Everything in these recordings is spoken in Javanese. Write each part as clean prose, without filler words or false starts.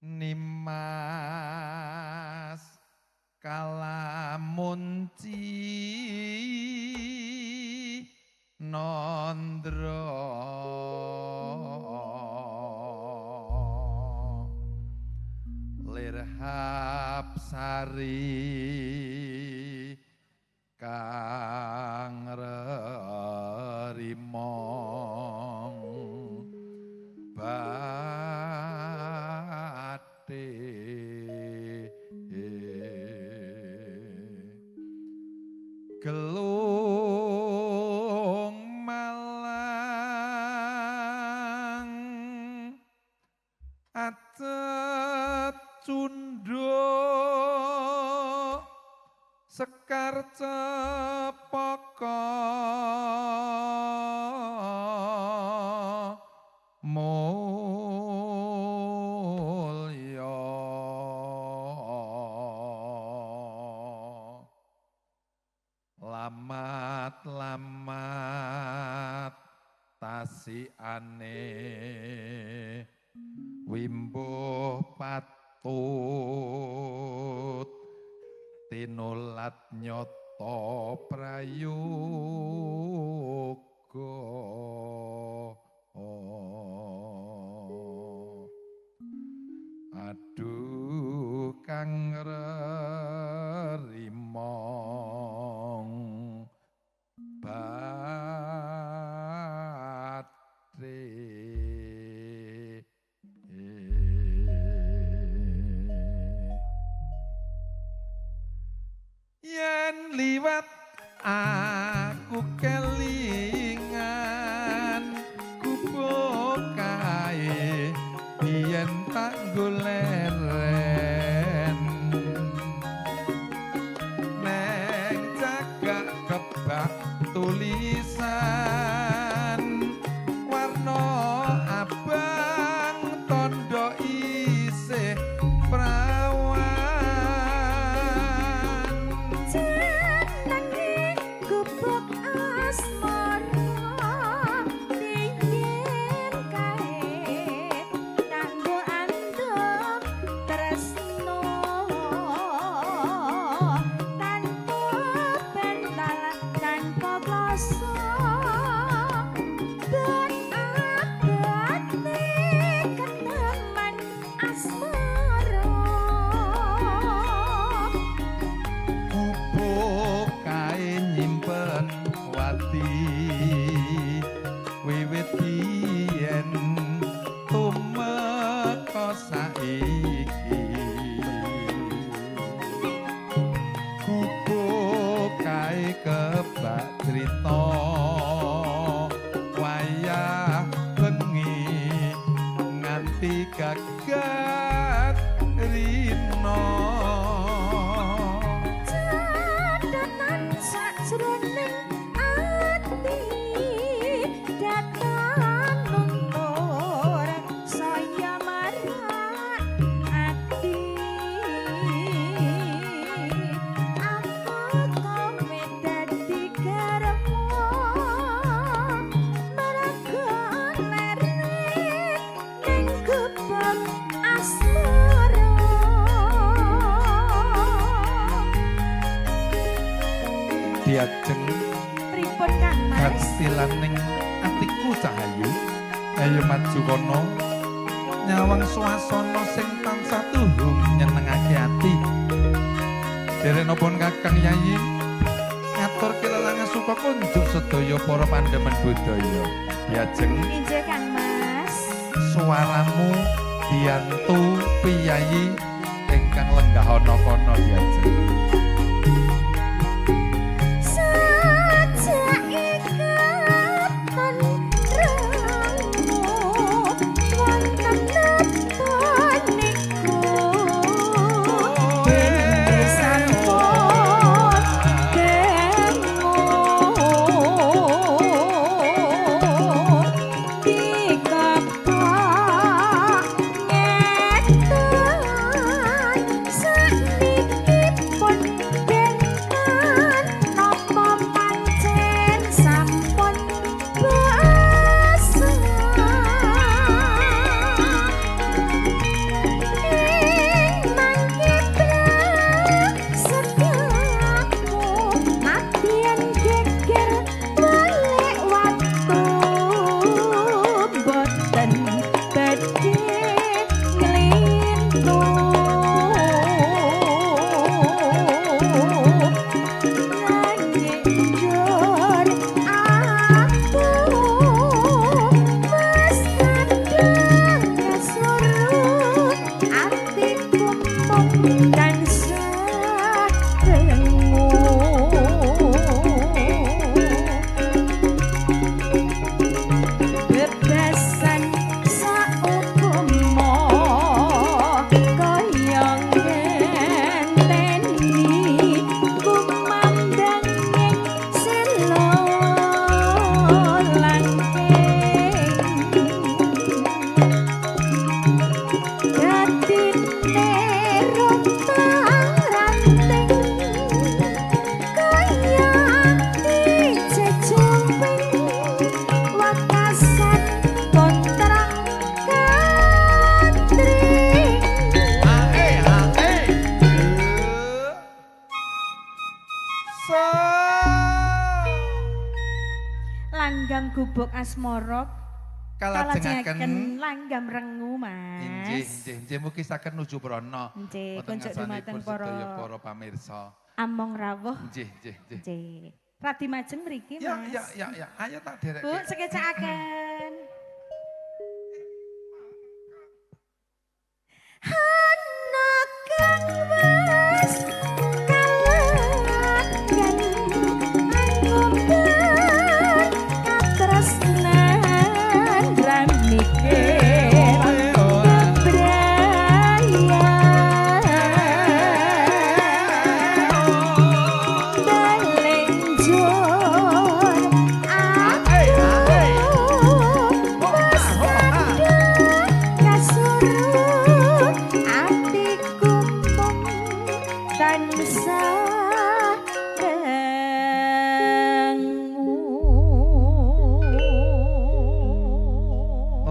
Nimas kalamunci nandra lir hapsari kang rerimong bathi gelung malang acet cunduk sekar cepaka mulya lamat-lamat tasikane wimbuh patut tinulat nyata prayoga. Aduh kang rerimong bathi. Yen liwat aku kelingan gubuk kae biyen tak goleren neng cagak kebak tulisan warna abang tondo isih prawan. Jenenge gubuk asmara biyen kae kanggo andum tresno tanpa bantal tanpa kloso ben abate keteman asmara. Gubuk kae nyimpen wati wiwit biyen tumeka saiki. Gubuk kae kebak crita wayah bengi nganti gagat rina. Catatan sakjroning ati datan luntur saya marak ati aku kowe dadi garwa mergo leren ning gubuk asmara. Diajeng Pripun Kang Mas? Gantilaning atiku cahayu, ayo maju kono nyawang swasana sing tansah tuhung nyenengake ati. Derenopun Kakang Yayi ngaturke lelangan suka kunjuk sedaya para pandemen budaya. Diajeng Injih Kang Mas. Suaramu diantu piyayi ingkang lenggah ana kono diajeng. Sajak ikatan rengu wonten nepaniku dene sampun dengu dikebak ngetan sakniki pun Gubuk Asmara Kalajengaken kalajengaken langgam rengu, Mas. Inggih, inggih, inggih, mugi saged nuju prana. Nggih, Wonten kunjuk dumateng ngarsanipun sedaya para para pamirsa. Among rawuh. Nggih, nggih, nggih. Nggih. Radi majeng mriki, Ya, Mas. ya, ya, ya. Ayo tak derek. Bu, sekecakaken. Ana kang wis kalaken angumbar katresnan ra mikir bebrayan balenjur aku wis kadung kasurut atiku mung tansah rengu.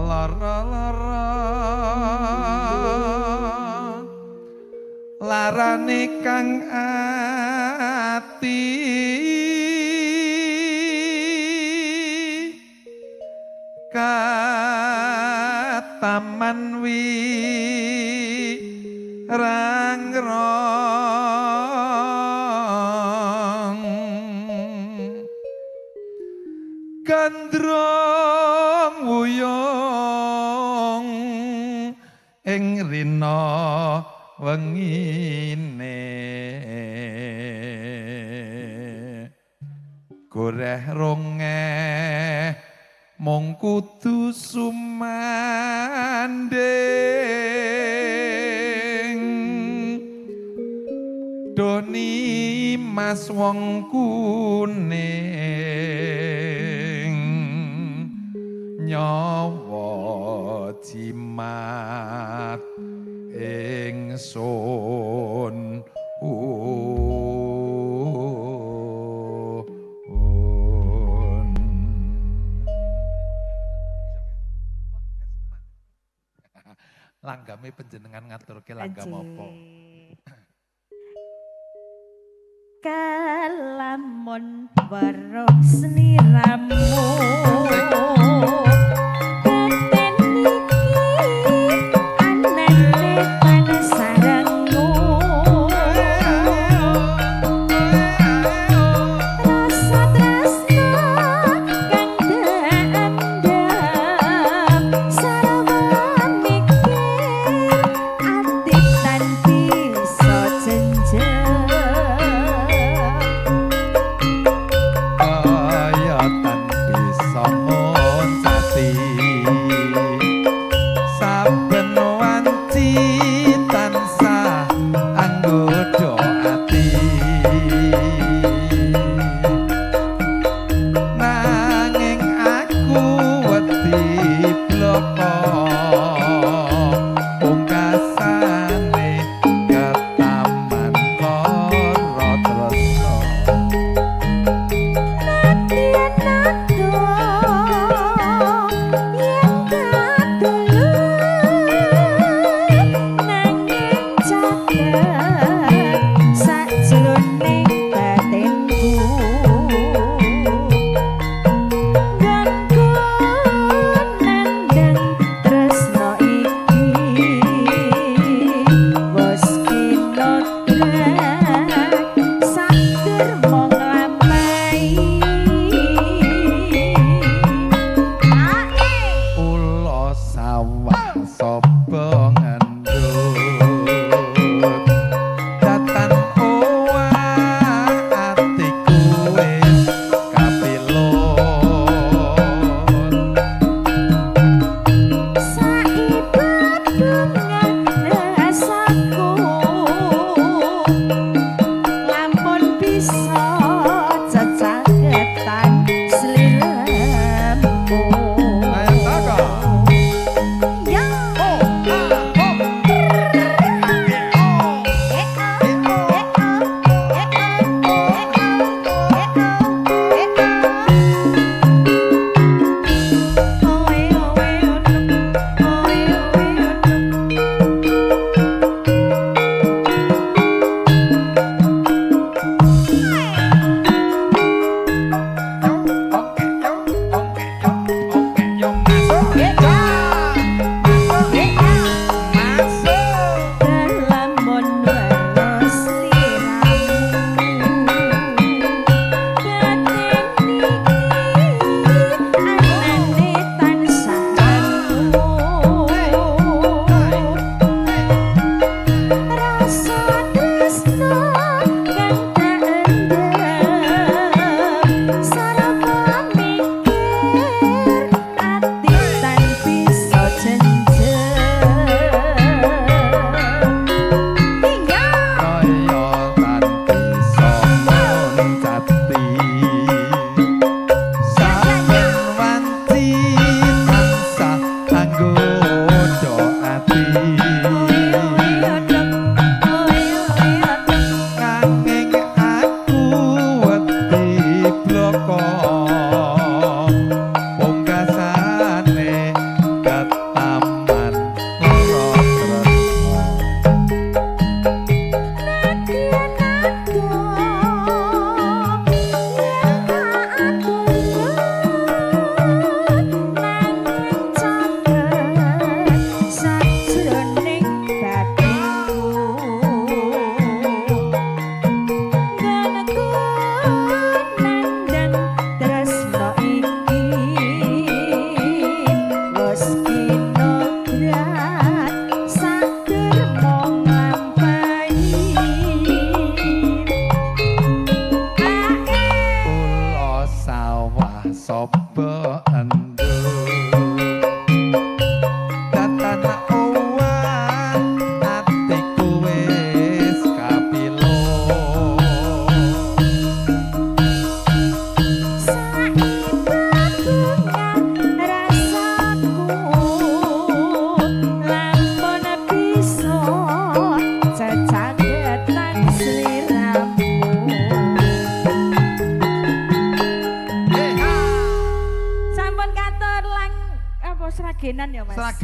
Lara-lara larane kang ati kataman wirang rong gandrung wuyung ing rina wengine goreh rongeh mung kudu sumanding doni mas wong kuning nyawa jimat ingsun. Langgame panjenengan ngaturke langgam apa? Kalamon weruh sliramu beten iki anane pansarangmu rasa tresna kang daendam sarwa mikir ati tan bisa jenjang Kaya tan bisa ngoncati saben wanci tansah anggoda ati nanging aku wedi bloko pungkasane ketaman lara tresna. Ula sawah sapa ngendut datan owah atiku wis kapilut. Rasaku lampun bisa cecaketan sliramu. Ayo saka. Ya. Oh, ah.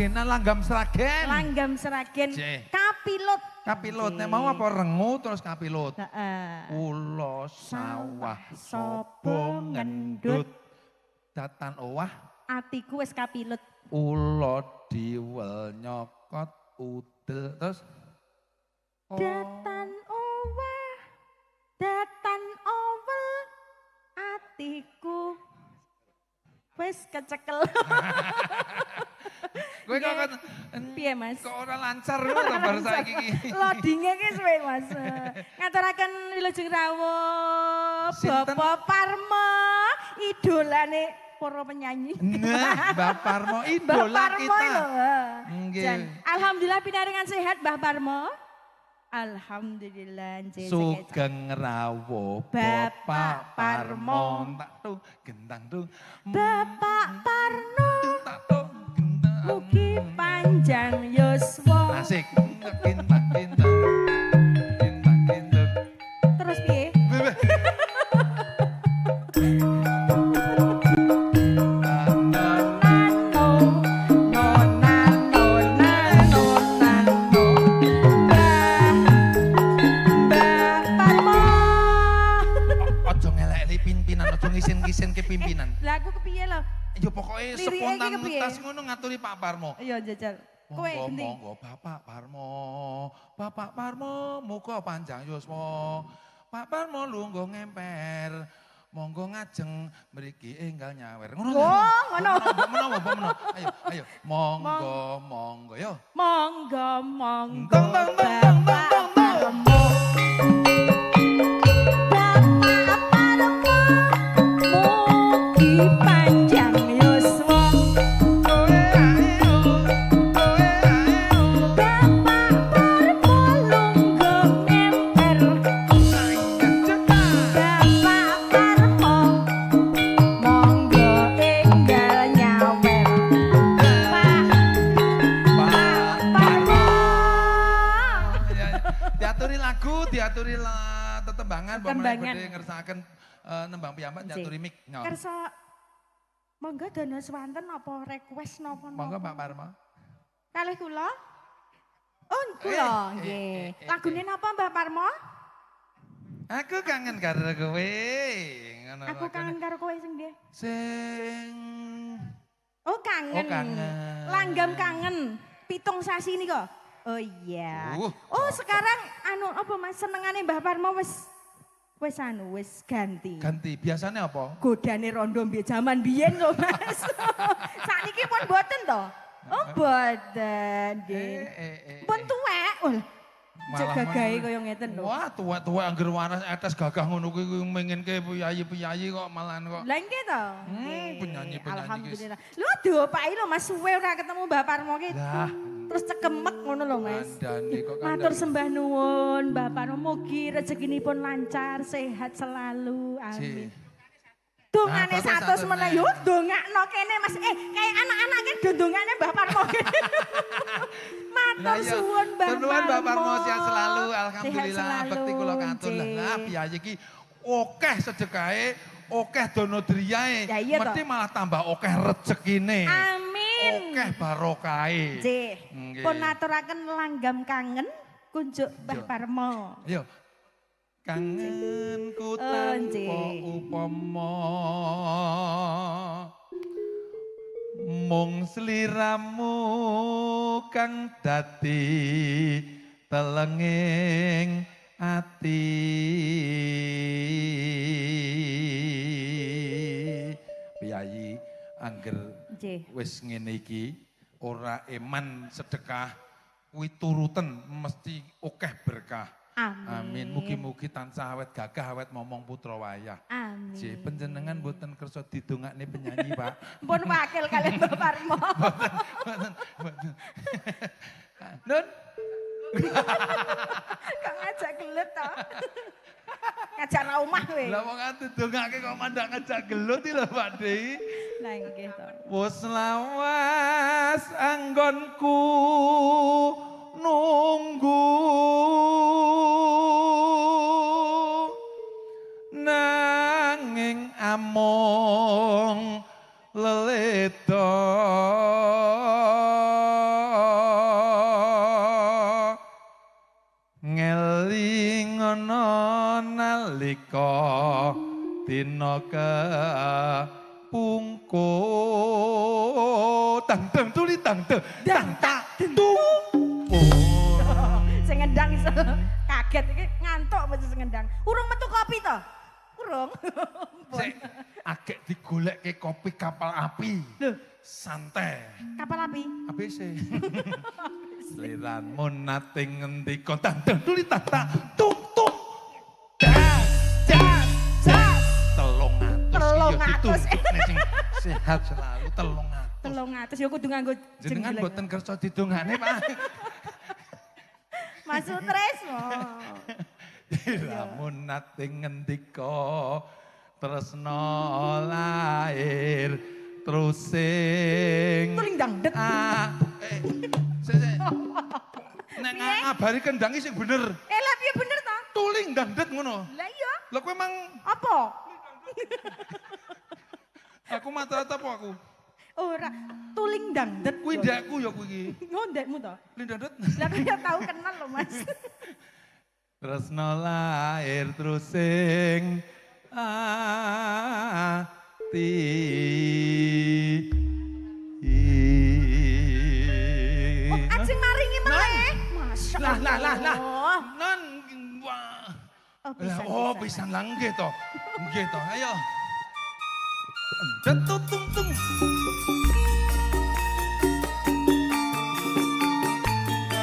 Sragenan, langgam Sragen. Langgam Sragen. Jeh. Kapilut. Kapilut nek mau apa rengu terus kapilut. Heeh. Ula sawah Sapa sapa ngendut. ngendut. Datan owah Atiku wis kapilut. ula diwel nyokot udel terus oh. Datan owah, datan owel, atiku wis kecekel. Kowe kok kan Piye, Mas? Kok ora lancar ngono to bar saiki iki. Loadinge ki suwe, Mas. Ngaturaken wilujeng rawuh Sinten? Bapak Parmo, idolane para penyanyi. Nah, Mbah Parmo Mbah idola Parmo kita. lho. Nggih. Jan, alhamdulillah pinaringan sehat Mbah Parmo. Alhamdulillah nggih. Sugeng rawuh Bapak Bapak Parmo. Parmo tak tung gendang tung. Bapak Parno Tak tung gendang. mugi panjang yuswa. Asik. Kintang kintang. Kintang kintang. Terus piye? Bebe. Nano, no nano nano nano. Mbah, Mbah Parmo. Ojo ngelek pimpinan, ojo ngisin-ngisin ke pimpinan. Lah aku kepiye lho? Ya pokoknya Lirike iki spontanitas kepiye? ngono ngaturi Pak Parmo. Iya jajal. Kowe Monggo, endi? monggo Bapak Parmo. Bapak Parmo muga panjang yuswa. Pak Parmo lungguh ngemper. Monggo ngajeng mriki enggal nyawer. Ngono. Oh, ngono. Mbok menawa, mbok menawa. Ayo, ayo. Monggo, monggo yo. Monggo monggo Tong, tong, tong, tong, Bapak tong, tong. Parmo. Bapak Parmo mugi panjang yuswa. Oe ae o. Oe ae o. Bapak Parmo lungguh ngemper. Bapak Parmo monggo enggal nyawer. Pak Pak Parmo. Ya, diaturi lagu, diaturi tetembangan, mbok menawi Tetembangan. badhe ngersakaken nembang piyambak diaturi mic. No. Kersa monggo dana swanten apa request napa napa? Monggo Pak Parmo. Kalih kula? Oh, kula nggih. Lagune napa Mbah Parmo? Aku kangen karo kowe. Ngono Aku lagune. kangen karo kowe sing piye? Sing Oh, kangen. Oh, kangen. Langgam kangen. 7 sasi nika. Oh iya. Oh, sekarang anu apa Mas senengane Mbah Parmo wis wis anu wis ganti. Ganti. Biasanya apa? Godane rondo mbiyen jaman biyen lho Mas. Sakniki pun mboten to? Oh, mboten nggih. Pun tuwek. Wah, cek Malah gagahe men- kaya ngeten lho. Wah, tuwek-tuwek angger waras etes gagah ngono kuwi menginke piyayi-piyayi kok malahan kok. Lah nggih to. Nggih. Penyanyi-penyanyi ki. Alhamdulillah. Lho diopaki lho Mas suwe ora ketemu Mbah Parmo ki. Lah. Terus cekemek ngono lho Mas. Kandhane kok Matur kandhane. sembah nuwun Mbah Parmo mugi rezekinipun lancar, sehat selalu. Amin. Cih. Dongane Nah, 100 satu meneh meneh. yo dongakno kene Mas. Kayak anak-anak ki dongane Mbah Parmo kene. Matur Lah iya. suwun Mbah Nuwun Mbah Parmo sehat selalu. Sehat Alhamdulillah selalu, bekti kula katur. Lah nggih. lah piyayi iki akeh sedekahe, akeh dono driyae. Ya iya toh. Mesti malah tambah akeh rezekine. Amin. Akeh barokahe. Nggih. Nggih. Pun aturaken langgam kangen kunjuk Mbah Yo. Parmo. Ayo. Kangenku Oh, tanpa nggih. upama. Mung sliramu kang dadi telenging ati. Piyayi angger Nggih. wis ngene iki ora eman sedekah kuwi turuten mesti akeh berkah. Amin. Amin. Mugi-mugi tansah awet gagah awet momong putra wayah. Amin. J, panjenengan mboten kersa didongakne penyanyi, Pak. Pun wakil kalian Mbah Parmo. Mboten, mboten. Nun, Kok ngajak gelut to? Ngajak ra omah kowe. lah wong ate dongake kok mandak ngajak gelut iki lho Pak Dei. Lah nggih to. Wis lawas anggonku nunggu nanging amung leledon. Nalika dina kepungkur tang tang tuli tang tang tang tak tung. Sing ngendang iso kaget iki ngantuk mesti sing ngendang. Urung metu kopi to? Urung. Sik agek digolekke kopi kapal api. Lho, santai. Kapal api. ABC. Sliramu nate ngendika tang tang tuli tang tak tung tung. Das Jas, jas. 300. 300. Sing sehat selalu 300. 300 ya kudu nganggo jenengan jenggleng. Boten kersa didongane, Pak. Mas Sutresmo. Lamun nate ngendika tresna lahir terus sing Tuling dangdet. Ah, sik sik. Nek ngabari kendang sing bener. Eh lah piye bener ta? Tuling dangdet ngono. Lah iya. Lah kowe emang apa? Aku mata-mata apa aku? Ora, tuling dangdet. Kuwi ndekku ya kuwi iki. Ngondekmu to? Tuling dangdet. Lah kaya tau kenal lho, Mas. Tresna lahir terus sing ati. Oh, ajeng maringi meneh. Masya Lah lah lah lah. Allah. Non wah. Oh, pisan, Oh, pisan. pisan lah nggih to. Nggih to. Ayo. Tung tung tung.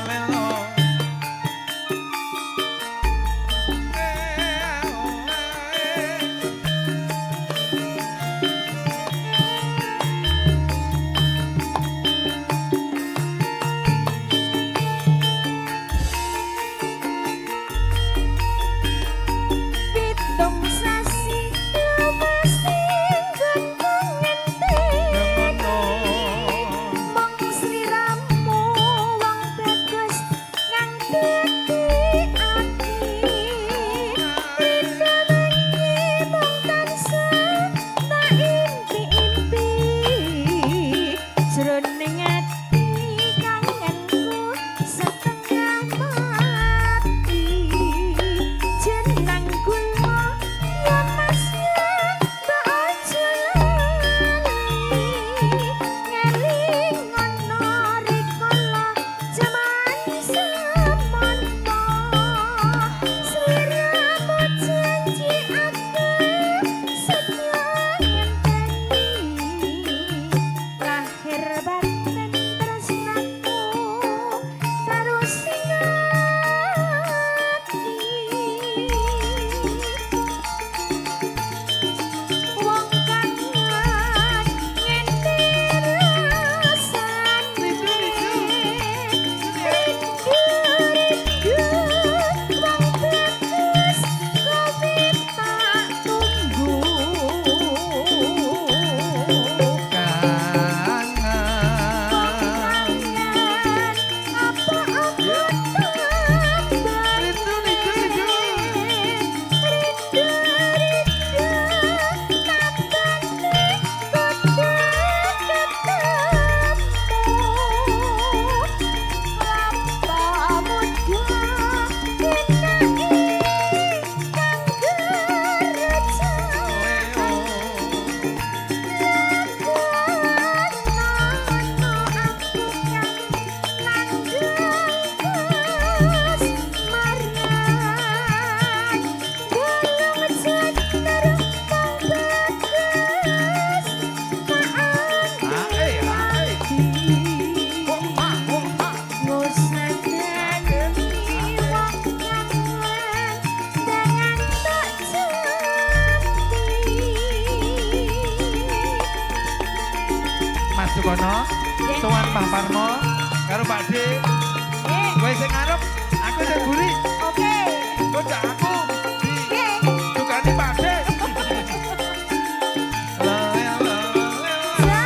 Lelo. Pitung sasi lumasing gunung ngenteni. Mong sliramu wong bagus kang dadi ati. Rindu mung tansah tak impi-impi. Jroning ati kangenku setengah mati. Jenang gula ya Mas ya mbok aja lali. Ngeling ana rikala jaman semono. Sliramu janji aku setya ngenteni. Lahir batin tresnaku terus ing ati. Wong kangen ngendi rasane. Rindu rindu wong bagus kowe tak tunggu. Kangen. Kangen apa-apa tambah Rindu rindu rindu. Rindu rindu takane kudu ketemu. Kelapa muda dinai kang gereja. Ana aku kang nanggung marang dalem jeneng kang bagus Ah, eh, ah, eh. Oh, ah, oh, ah. Ngusadani wong kangen dengan tak jampi. Mas Sukono, sowan Pak Parmo karo Pak D. Kowe sing ngarep, aku sing mburi. Oke. Kok aku di Nggih. dukani Pak D. La, la, la, la.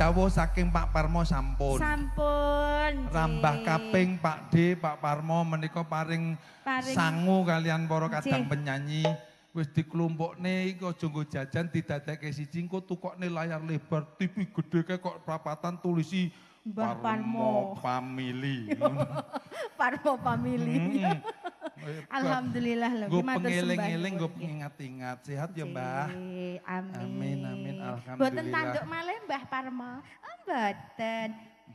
Dawuh saking Pak Parmo sampun. Sampun. Rambah kaping Pak D, Pak Parmo menika paring Paring. Sangu kalian para kadang penyanyi. Wis diklumpukne iki aja nggo jajan, didadekke siji, engko tukokne layar lebar TV gede kae kok prapatan tulisi Mbah Parmo. Family. Parmo Family. Alhamdulillah lho. Nggo Ki matur sembah pengeling-eling, nggo nuwun. Pengingat-ingat. Sehat ya, Mbah. Nggih, amin. Amin, amin, alhamdulillah. Mboten tanduk malih, Mbah Parmo. Oh, mboten.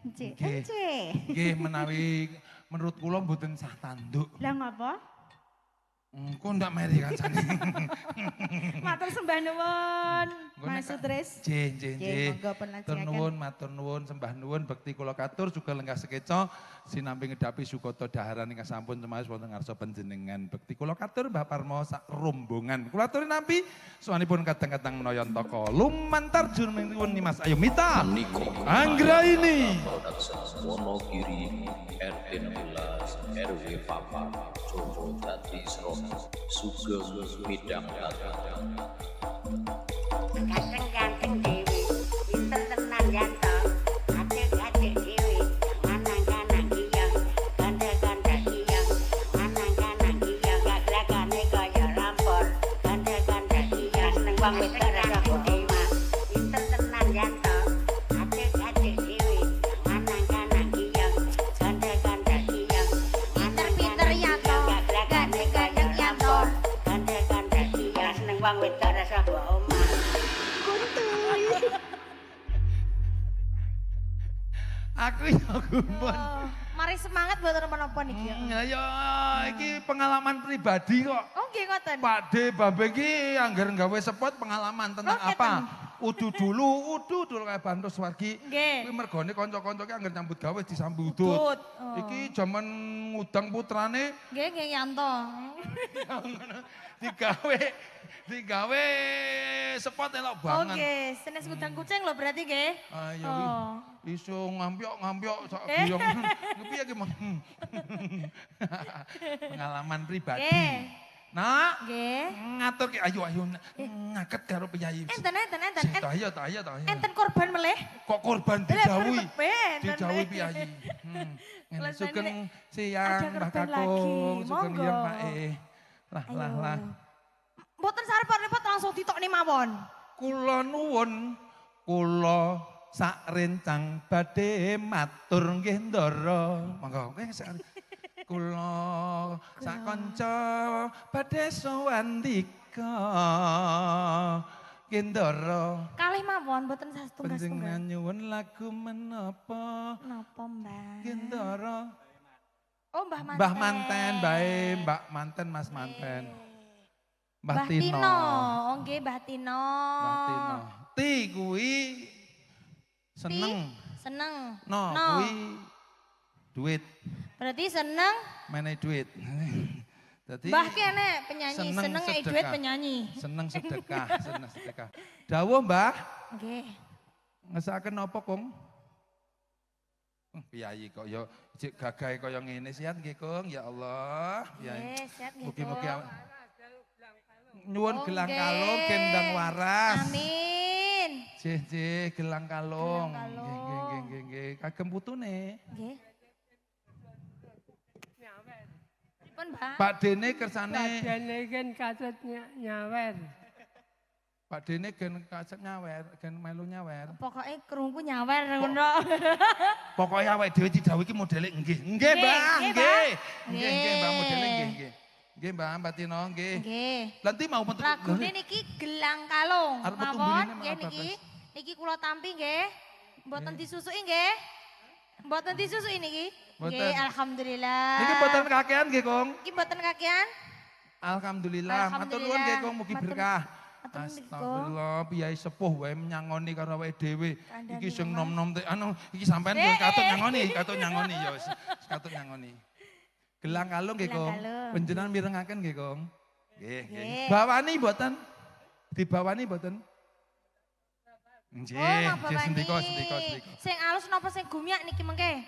Nggih. Nggih. Nggih. Nggih, menawi menurut kula mboten sah tanduk. Lah ngapa? Engko ndak meri kancane. Matur sembah nuwun, Engko nek Mas Sutris. Nggih, nggih, Nggih, nggih. monggo pun Matur lajengaken. nuwun, matur nuwun, sembah nuwun, bekti kula katur juga lenggah sekeca sinambi ngedapi sukata daharan ingkang sampun cemawis wonten ngarsa panjenengan. Bekti kula katur, Mbah Parmo sak rombongan. Kula aturi nampi sowanipun kadang-kadang menaya toko lumantar jurnipun Nimas Ayumita Menika Anggraini. Production, Wonogiri RT 16 RW 4 Joglo Srono sugeng midhangetaken. Ganteng-ganteng dhewe, pinter tenan Yanto. Adik-adik dhewe, lanang-lanang iya, gandeng-gandeng iya, lanang-lanang iya, gaglakane kaya lampor. Gandeng-gandeng iya, seneng wong wedok rasa omah. Pinter tenan Yanto. Adik-adik dhewe, lanang-lanang iya, gandeng-gandeng iya, Pinter-pinter Yanto, gaglakane kaya gandeng-gandeng Yanto. lampor. Gandeng-gandeng iya, seneng wong wedok rasa omah. Aku ya gumun. Oh, mari semangat buat napa-napa niki ya. Ya iki pengalaman pribadi kok. Oh nggih ngoten. Pak D Bambe iki angger gawe spot pengalaman tentang Oh, apa? Udu dulu, udu dulu kayak Bantus Wargi. Nggih. Kuwi mergone kanca-kanca ki angger nyambut gawe disambut udut. Udut, oh. Iki jaman ngudang putrane Nggih nggih Yanto. digawe digawe spot elok banget. Oke, senes ngudang kucing lho berarti nggih. Ayo Oh. iso ngambyok-ngambyok sak Eh. guyong. Piye ki, Mang? Pengalaman pribadi. Nggih. Nak, Nggih. ngatur ki ayo ayo ngaket karo piyayi. Enten enten enten. Sik, ayo ta ayo ta ayo. Enten korban melih. Kok korban dijauhi? Enten. Dijauhi piyayi. Ngene Lah, sugeng nek siang ada Mbah korban Kakung, lagi. sugeng Monggo. siang Pak E. Lah lah Ayo. lah. Mboten sah repot-repot langsung ditokne mawon. Kula nuwun, kula sak rencang badhe matur nggih ndara. Monggo nggih kula sak kanca badhe sowan ndika nggih ndara. Kalih mawon mboten sah setunggal-setunggal. Panjenengan nyuwun lagu menapa Napa, Mbah? nggih ndara? Oh, Mbah Manten. Mbah Manten bae, Mbak Manten, Mas Manten. Mbah Mbah Tino. Tino. Oh, nggih Mbah Tino. Mbah Tino. Ti kuwi seneng. Seneng. No, kuwi duit, Berarti seneng. menehi duit. Dadi Mbah ki enek penyanyi, seneng seneng ngei duit sedekah. penyanyi. Seneng sedekah, seneng sedekah. Dawuh, Mbah, Nggih. ngesakaken napa, Kung? Piyayi kok ya jek gagahe kaya ngene, sehat nggih, Kung? Ya Allah, piyayi. Nggih, sehat nggih. Mugi-mugi Kung. Nyuwun Oh, gelang nggih. kalung gendang waras. Amin. Jih, jih, gelang kalung. Gelang Nggih, nggih, nggih, nggih, nggih. Kagem putune. Nggih. Pripun, Mbah? Pak Dene kersane, Badane kan katut nyawer. Pak Dene gen kaset nyawer, gen melu nyawer. Pokoke krungu nyawer ngono. Pokoke awake dhewe didhawuhi iki modele nggih. Nggih, Nggih, Mbah, nggih, nggih. Mbah. Nggih, nggih, Mbah, modele Nggih. nggih, nggih. Nggih, Mbah, Mbak Tino, nggih. Nggih. Lah ndi mau metu? Lagune niki Gelang Kalung. Arep metu Mawon mburine nggih malah niki. Niki kula tampi nggih. Mboten disusuki nggih. Mboten disusuki niki. Mboten. Nggih, alhamdulillah. Niki mboten kakean nggih, Kong. Niki mboten kakean. Alhamdulillah. Matur nuwun nggih, Kong, mugi berkah. Matur nuwun, Kong. Astagfirullah, piyayi sepuh wae nyangoni karo awake dhewe. Kandhani, Iki sing Mas. nom-nom te anu iki sampean Eh, katut eh. nyangoni, katut nyangoni ya wis. Katut nyangoni. Gelang kalung nggih, Gelang Kong. kalung. Panjenengan mirengaken nggih, Kong. Nggih, nggih. Nggih. Bawani mboten? Dibawani mboten? Nggih, Oh, mak nggih bawani. sendika, sendika, sendika. Sing alus napa sing gumyak niki mengke?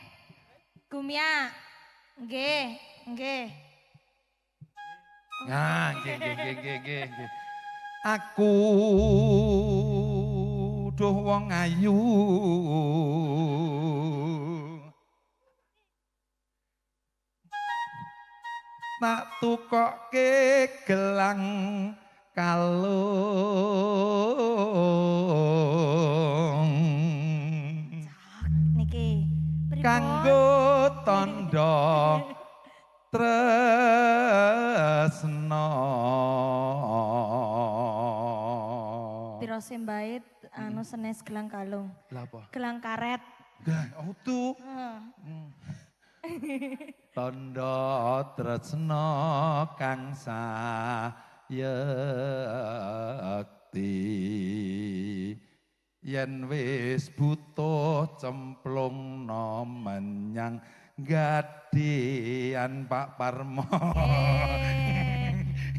Gumyak. Nggih, nggih. Nah, nggih, nggih, nggih, nggih, nggih, nggih. Aku Duh wong ayu. Tak tukokke gelang kalung. Niki pripun? Kanggo tandha tresna. Tirose mbait anu senes gelang kalung. Lah apa? Gelang karet. Gah, oh tuh. Heeh. Tandha tresna kang sayekti yen wis butuh cemplungna menyang gadean Pak Parmo.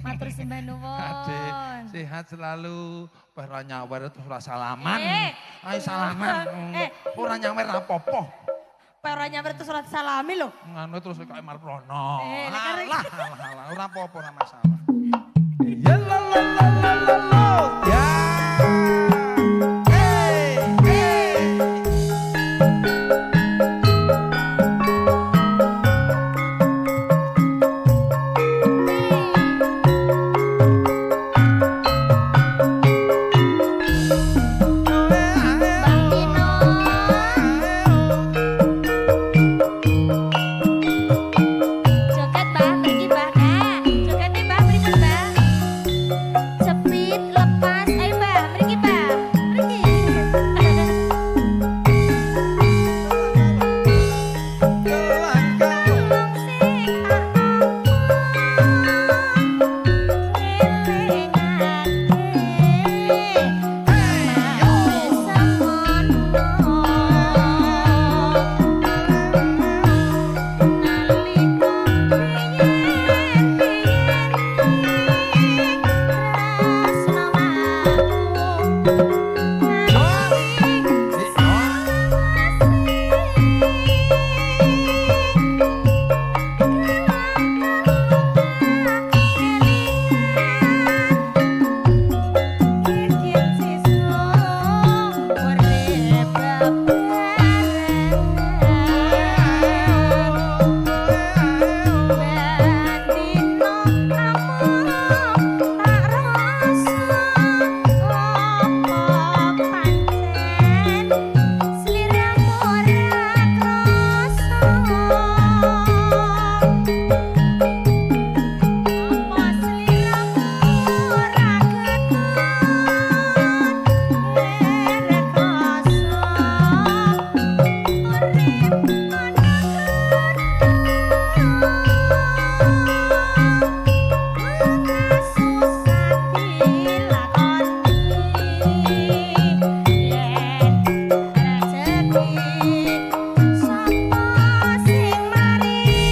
Matur sembah nuwun. Adik, sehat selalu. Ora nyawer terus ora salaman. Ayo salaman. Ora nyawer apa-apa. Ora nyawer terus ora salami lho. Ngono terus kaya Marprono. Lah, Alah, alah, alah, ora apa-apa ora masalah. Ya la la la la la la. Ya. Hey, hey. Mbak Tino. Joget Mbah, mriki Mbah. Nah, jogete Mbah pripun Mbah? Cepit lepas, ayo Mbah, mriki Mbah. Mriki. Wong sing tak tampa ngelingake semono nalika biyen-biyen tresno aku Sliramu ora krasa. Apa sliramu ora ketut ora krasa urip ana susah dilakoni yen rezeki sapa sing maringi.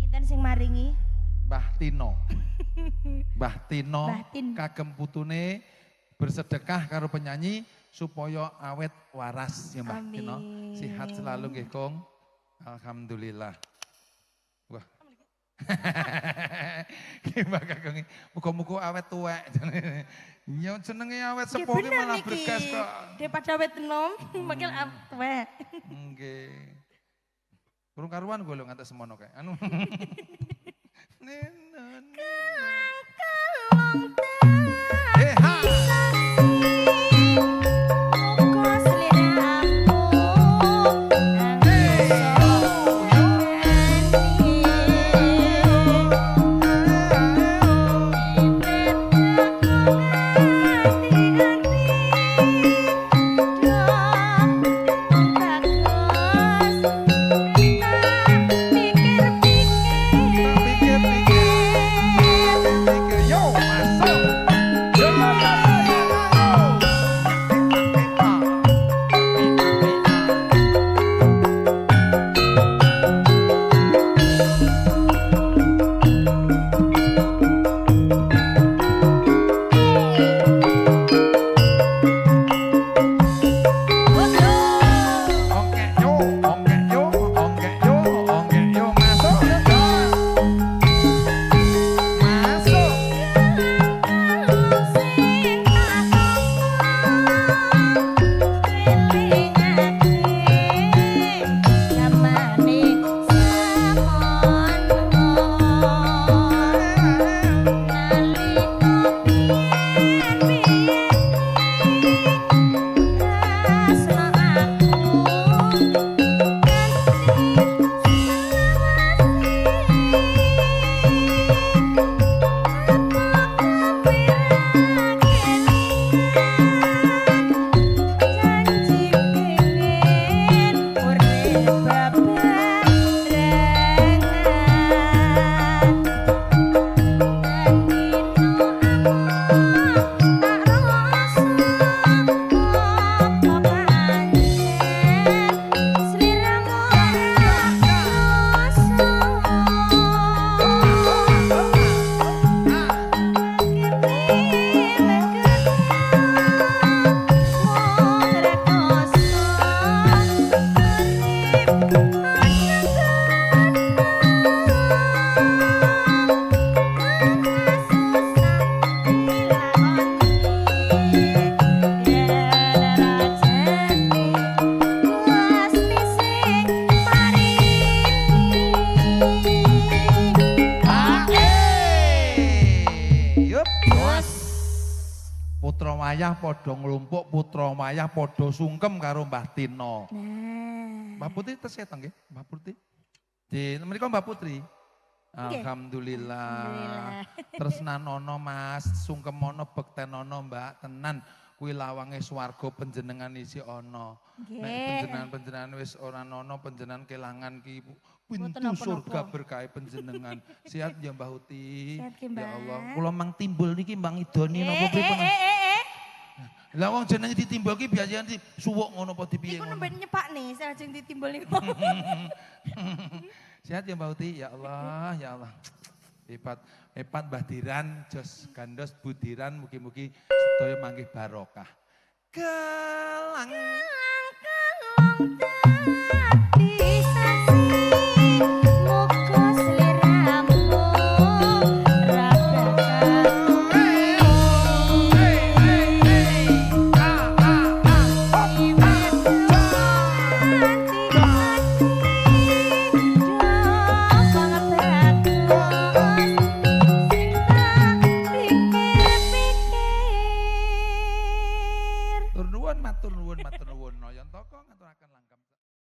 Sinten sing maringi? Mbah Tino. Mbah Tino Mbah Tin. Kagem putune bersedekah karo penyanyi supaya awet waras ya Mbah Tino. Amin. Sehat selalu nggih Kong. Alhamdulillah. Wah. Ki Mbah Kakung muga-muga awet tuwek. Ya jenenge awet Nggih, sepuh ki bener malah niki. bergas kok. Daripada awet enom, makin awet. Nggih. Burung karuan gue lho ngantek semono kae. Anu. Neno, neno. Eh, ha. Muga sliramu Pikir-pikir. wayah padha nglumpuk, putra wayah padha sungkem karo Mbah Tino. Nah. Mbah Putri tesih to nggih? Mbah Putri. Di menika Mbah Putri. Nggih. Alhamdulillah. Alhamdulillah. Tresnanono Mas, sungkemono bektenono Mbak, tenan kuwi lawange swarga panjenengan isi ana. Nek Nggih. panjenengan-panjenengan wis ora ana, panjenengan kelangan ki Mboten pintu napa-napa. surga berkahe panjenengan. Sehat ya Mbah Uti. Sehat ki, Ya Mbah. Allah, kula mang timbul niki Mbang idoni napa Eh, pripun? eh, eh, eh. Lah wong jenenge ditimbul ki biasane di suwuk ngono apa dipiye Niku ngono. nembe nyepak nih, saya lajeng ditimbul niku. Sehat ya Mbak Uti, ya Allah, ya Allah. Hebat, hebat Mbah Diran, jos gandos Budiran, mugi-mugi sedaya manggih barokah. Gelang. Kalong dadi sasi, muga sliramu ra bakal. Hey, hey, hey. Ah, ah, ah. Hop, ah, Pikir-pikir. Matur nuwun, matur nuwun, matur nuwun. Nayantaka ngaturaken langgam.